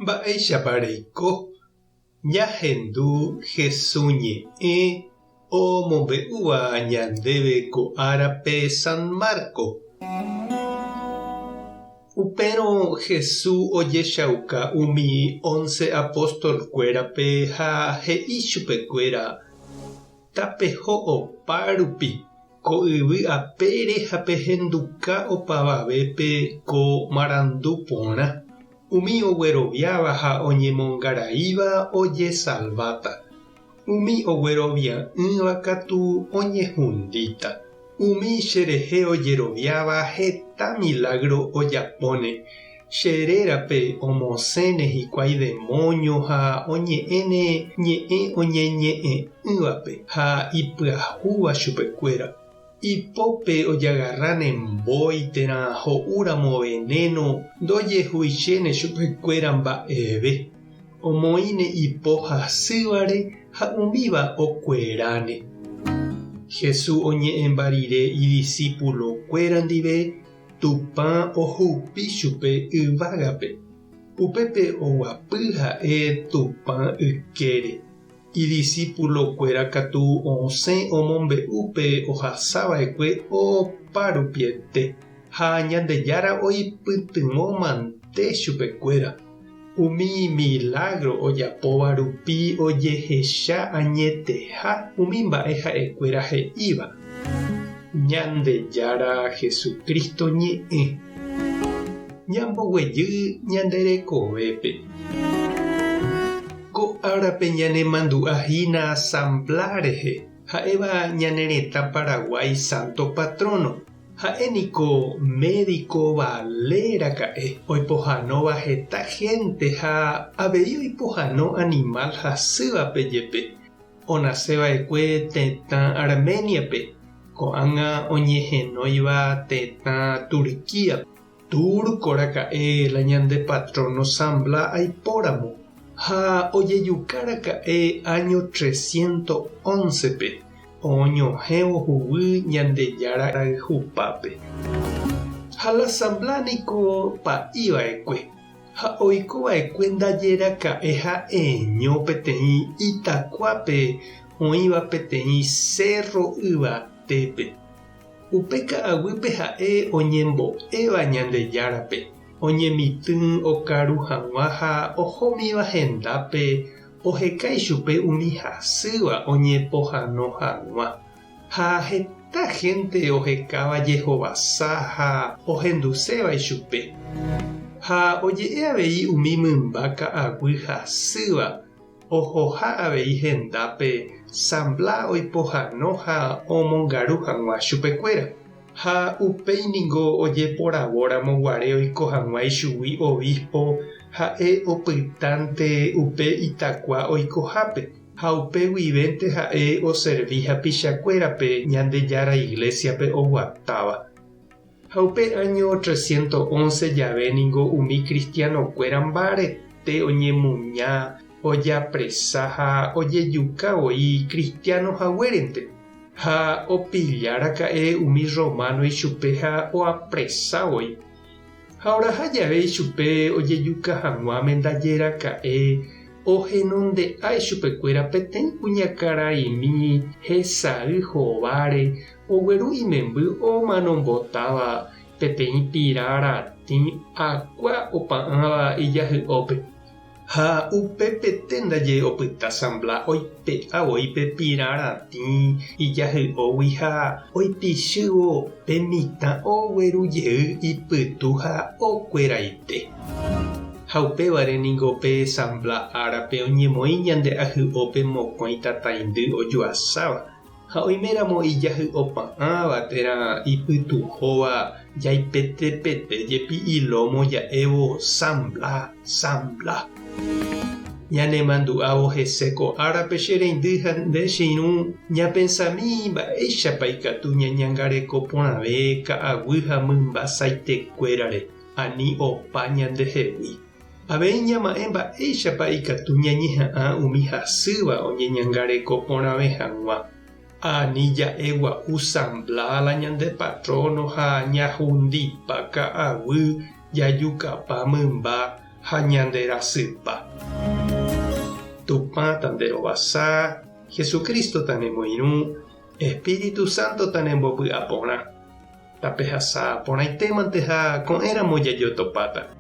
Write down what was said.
Mba'éichapa reiko ñahendu Hesu ñe'ẽ omombe'úva ñandéve ko árape San Marco? Upérõ Hesu ojechauka umi once apóstol-kuérape ha he'i chupekuéra, Tapeho opa rupi ko yvy apére ha pehenduka opavavépe ko marandu porã. Umi ogueroviáva ha oñemongaraíva ojesalváta, umi oguerovia'ỹva katu oñehundíta. Umi cherehe ojeroviáva heta milágro ojapóne, che rérape omosẽne hikuái demóño ha oñe'ẽne ñe'ẽ oñeñe'ẽ'ỹvape ha ipyahúva chupekuéra. Ipópe ojagarráne mbói térã ho'úramo venéno ndojehuichéne chupekuéra mba'eve. Omoĩne ipo hasývare ha umíva okueráne. Jesús oñe'ẽmba rire idisípulokuéra ndive, Tupã ohupi chupe yvágape. Upépe oguapy ha'e Tupã ykére. Idisípulokuéra katu osẽ omombe'u pe ohasa va'ekue opa rupiete, ha Ñandejára oipytyvõ mante chupekuéra. Umi milágro ojapóva rupi ojehecha añeteha umi mba'e ha'ekuéra he'íva. Ñandejára Jesucristo ñe'ẽ. Ñamboguejy ñande rekovépe. Ko árape ñanemandu'a hína San Blas rehe, ha'éva ñane retã Paraguái santo patrono. Ha'e niko médico vale raka'e, oipohãnóva heta gente ha avei oipohãno animal hasývape jepe. Onase va'ekue tetã Armenia-pe, ko'ág̃a oñehenóiva tetã Turquía-pe. Túrko raka'e la ñande patrono San Blas aipóramo, ha ojejuka raka'e áño tresciento óncepe, oñohẽvo huguy Ñandejára rayhupápe. Ha la San Blas niko pa'i va'ekue, ha oiko va'ekue ndaje raka'e ha'eño peteĩ itakuápe oĩva peteĩ sérro yvatépe. Upe ka'aguýpe ha'e oñembo'éva Ñandejárape, oñemitỹ okaru hag̃ua ha ohómiva hendápe oheka ichupe umi hasýva oñepohãno hag̃ua. Ha heta hénte ohekáva jehovasa ha ohenduséva ichupe. Ha oje'e avei umi mymba ka'aguy hasýva Ohoha avei hendápe San Blas oipohano ha omongaru hag̃ua chupekuéra. Ha upéi ningo ojeporavóramo guare oiko hag̃ua ichugui obispo ha'e opytánte upe itakua oikohápe, ha upe guivénte ha'e oservi hapichakuérape Ñandejára Iglésiape oguatáva. Ha upe áño 311 jave ningo umi kristianokuéra mbarete oñemuña, ojapresa ha ojejuka voi kristiáno haguérente. Ha opilla raka'e umi rrománo ichupe ha oapresa voi. Ha oraha jave ichupe ojejuka hag̃uáme ndaje raka'e ohenonde'a ichupekuéra peteĩ kuñakaraimi hesay hováre Ogueru imemby omanombotáva peteĩ pira ratĩ akua opa'ãva ijahy'ópe. Ha upepete ndaje opyta San Blas oipe'a voi pe pira ratĩ ijahy'ógui ha oipichývo pe mitã ogueru jey ipytu ha okueraite. Ha upévare ningo pe San Blas árape oñemoĩ ñande ahy'ópe mokõi tataindy ojuasáva. Ha oiméramo ijahy'opa'ãva térã ipytuhóva jaipetepete jepi ilómo ja'évo San Blas, San Blas. Ñanemandu'ávo hese ko árape che reindy ha nde che irũ ñapensami mba'éichapa ikatu ñañangareko porãve ka'aguy ha mymba saitekuérare ani opa ñandehegui. Avei ñama'ẽ mba'éichapa ikatu ñañeha'ã umi hasýva oñeñangareko porãve hag̃ua. Ani ja'e gua'u San Blas la ñande patróno ha ñahundipa ka'aguy, jajukapa mymba. ha ñanderasypa. Tupã tanderovasa, Jesucristo tanemoirũ, Espíritu Santo tanembopy'aporã. Tapehasa porãitémante ha ko'ẽramo jajotopáta.